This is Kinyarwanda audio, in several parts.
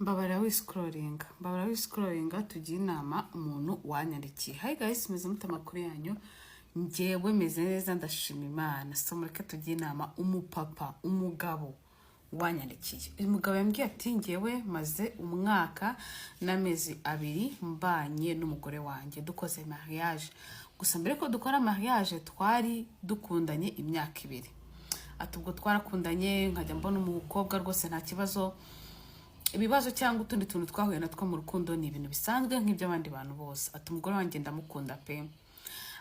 Mbabarira wiscrollinga, mbabarira wiscrollinga, tugire inama umuntu wanyandikiye. Hi guys, meze mute? Amakuru yanyu? Njyewe meze neza, ndashima Imana. So mureke tugire inama umupapa, umugabo wanyandikiye. Uyu mugabo yambwiye ati: "Njyewe maze umwaka n'amezi 2 mbanye n'umugore wanjye, dukoze mariage. Gusa mbere ko dukora mariage twari dukundanye imyaka 2." Ati: "Ubwo twarakundanye, nkajya mbona umukobwa rwose nta kibazo. Ibibazo cyangwa utundi tuntu twahuye natwo mu rukundo ni ibintu bisanzwe nk'iby'abandi bantu bose." Ati: "Umugore wanjye ndamukunda pe."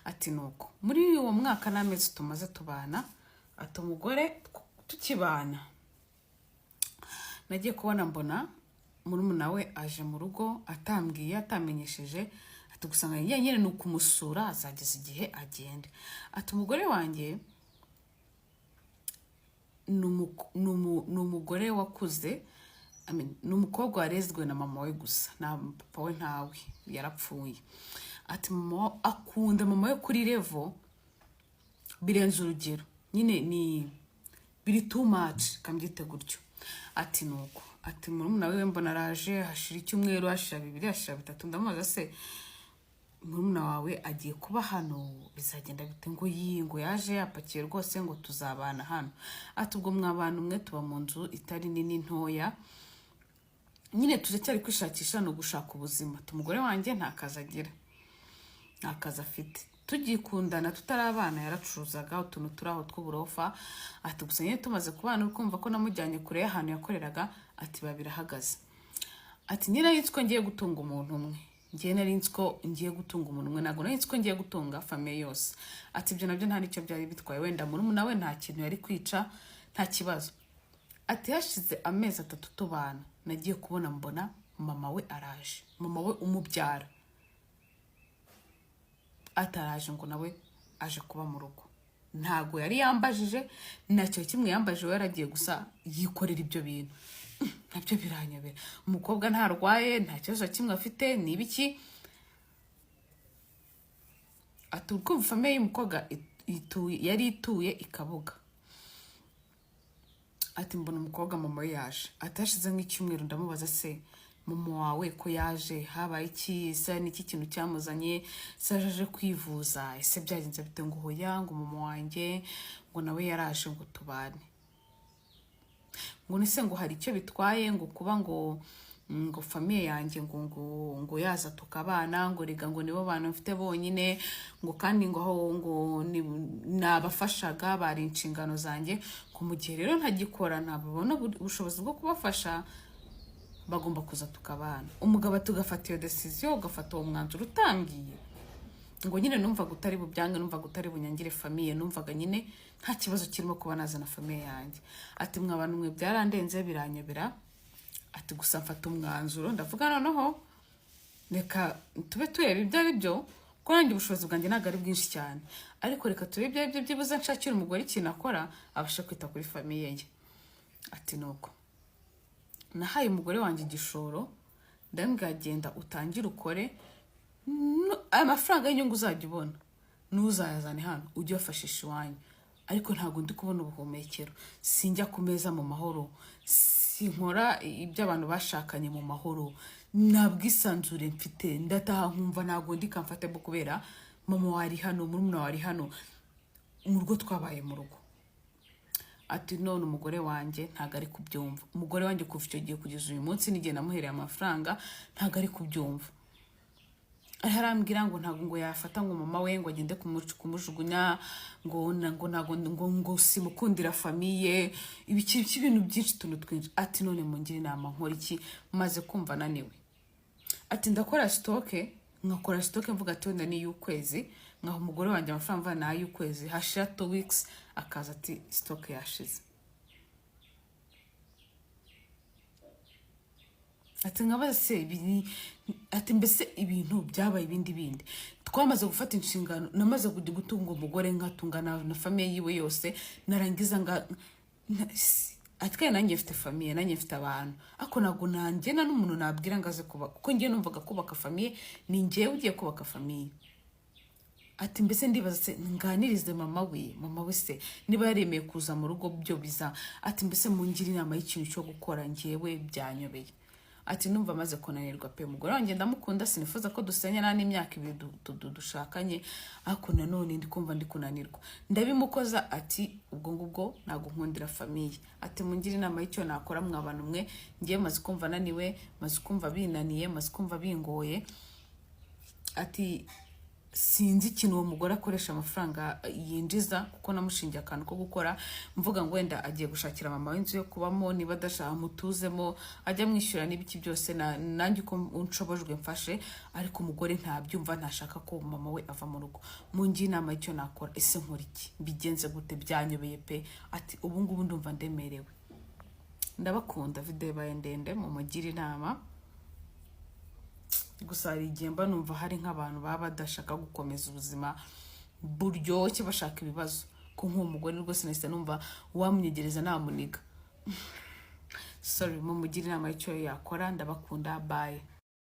Ati: "Nuko muri uwo mwaka n'amezi tumaze tubana," ati, "umugore tukibana nagiye kubona mbona murumuna we aje mu rugo atambwiye, atamenyesheje." Ati: "Gusa nka nyine ni ukumusura, azageza igihe agende." Ati: "Umugore wanjye ni umugore wakuze, I mean, ni umukobwa warezwe na mama we gusa, nta papa we, ntawe, yarapfuye." Ati: "Mama akunda mama we kuri level birenze urugero, nyine ni biri too much, kambyite gutyo." Ati: "Nuko," ati, "murumuna we mbona araje, hashira icyumweru, hashira 2, hashira 3. Ndamubaza: 'Se murumuna wawe agiye kuba hano, bizagenda bite?' Ngo yi, ngo yaje yapakiye rwose, ngo tuzabana hano." Ati: "Ubwo mwabana umwe, tuba mu nzu itari nini, ntoya nyine, turacyari kwishakisha no gushaka ubuzima. Umugore wanjye nta kazi agira, nta kazi afite. Tugikundana tutarabana yaracuruzaga utuntu turi aho tw'uburofa." Ati: "Gusa nyine tumaze kubana, uri kumva ko namujyanye kure y'ahantu yakoreraga." Ati: "Biba birahagaze." Ati: "Nyine nari nzi ko ngiye gutunga umuntu umwe, ngiye nari nzi ko ngiye gutunga umuntu umwe, ntabwo nari nzi ko ngiye gutunga famille yose." Ati: "Ibyo nabyo nta n'icyo byari bitwaye, wenda murumuna we nta kintu yari kwica, nta kibazo." Ati: "Hashize amezi 3 tubana, nagiye kubona mbona mama we araje, mama we umubyara ataraje, ngo nawe aje kuba mu rugo. Ntabwo yari yambajije, ntacyo kimwe yambajije, we yaragiye gusa yikorera ibyo bintu. Nabyo biranyobera. Umukobwa ntarwaye, nta kibazo kimwe afite, ni ibiki?" Ati: "Urumva famille y'umukobwa yari ituye i Kabuga." Ati: "Mbona umukobwa mama we yaje." Ati: "Hashize nk'icyumweru ndamubaza: 'Se mama wawe ko yaje, habaye iki? Ese niki kintu cyamuzanye? Se aje kwivuza? Ese byagenze bite?' Ngo hoya, ngo mama wanjye ngo nawe yaraje ngo tubane, ngo nese ngo hari icyo bitwaye, ngo kuba ngo famille yanjye ngo yaza tukabana, ngo rega ngo nibo bantu mfite bonyine, ngo kandi ngo aho ngo nabafashaga, bari inshingano zanjye, ngo mu gihe rero ntagikora, ntabona ubushobozi bwo kubafasha, bagomba kuza tukabana.' Umugabo tugafata iyo decision, ugafata uwo mwanzuro utambwiye." Ngo nyine numvaga utari bubyange, numvaga utari bunyangire famille, numvaga nyine nta kibazo kirimo kuba nazana famille yanjye. Ati: "Mwa bantu mwe, byarandenze, biranyobera." Ati: "Gusa mfata umwanzuro, ndavuga noneho reka tube tureba ibyo ari byo, ko nanjye ubushobozi bwanjye ntabwo ari bwinshi cyane, ariko reka turebe ibyo ari byo, byibuze nshakira umugore ikintu akora, abashe kwita kuri famille ye." Ati: "Nuko nahaye umugore wanjye igishoro, ndamubwira: 'Genda utangire ukore, aya mafaranga y'inyungu uzajya ubona ntuzayazane hano, ujye uyafashisha iwanyu.' Ariko ntabwo ndi kubona ubuhumekero, sinjya ku meza mu mahoro, sinkora ibyo abantu bashakanye mu mahoro, nta bwisanzure mfite. Ndataha nkumva ntabwo ndi comfortable kubera mama wari hano, murumuna wari hano mu rugo, twabaye mu rugo." Ati: "None umugore wanjye ntabwo ari kubyumva. Umugore wanjye kuva icyo gihe kugeza uyu munsi, n'igihe namuhereye amafaranga, ntabwo ari kubyumva. Arambwira ngo ntabwo ngo yafata ngo mama we ngo agende kumujugunya, ngo ntabwo ngo simukundira famille, ibiki ibintu byinshi, utuntu twinshi." Ati: "None mungire inama, nkora iki? Maze kumva naniwe." Ati: "Ndakora stock, nkakora stock mvuga ati wenda ni iy'ukwezi, nkaha umugore wanjye amafaranga mvuga ni ay'ukwezi, hashira 2 weeks akaza ati stock yashize." Ati: "Nkabaza se ati mbese ibintu byabaye ibindi bindi. Twamaze gufata inshingano, namaze kujya gutunga umugore, nkatunga na famille yiwe yose, narangiza nga ati kandi nanjye mfite famille, nanjye mfite abantu, ariko ntabwo nanjye nta n'umuntu nabwira ngo aze kuba, kuko ngiye numvaga kubaka famille ni njyewe ugiye kubaka famille." Ati: "Mbese ndibaza se nganirize mama we, mama we se niba yaremeye kuza mu rugo byo biza." Ati: "Mbese mungire inama y'ikintu cyo gukora, njyewe byanyobeye." Ati numva amaze kunanirwa pe. Umugore wanjye ndamukunda, sinifuza ko dusenyana n'imyaka 2 dushakanye, ariko nanone ndi kumva ndi kunanirwa. Ndabimukoza, ati ubwo ngubwo ntabwo nkundira famille. Ati mungire inama y'icyo nakora mwa bantu mwe. Ngiye maze kumva naniwe, maze kumva binaniye, maze kumva bingoye. Ati sinzi ikintu uwo mugore akoresha amafaranga yinjiza, kuko namushingiye akantu ko gukora, mvuga ngo wenda agiye gushakira mama w'inzu yo kubamo, niba adashaka mutuzemo, ajya amwishyura n'ibiki byose, nanjye uko nshobojwe mfashe. Ariko umugore ntabyumva, ntashaka ko mama we ava mu rugo. Mungire inama y'icyo nakora. Ese nkora iki? Mbigenze gute? Byanyobeye pe. Ati ubu ngubu ndumva ndemerewe. Ndabakunda. Video ibaye ndende, mumugire inama. Gusa hari igihe mba numva hari nk'abantu baba badashaka gukomeza ubuzima buryoshye, bashaka ibibazo, ko nk'uwo mugore rwose nahise numva wamwegereza namuniga. Sorry, mumugire inama y'icyo yakora. Ndabakunda, bye.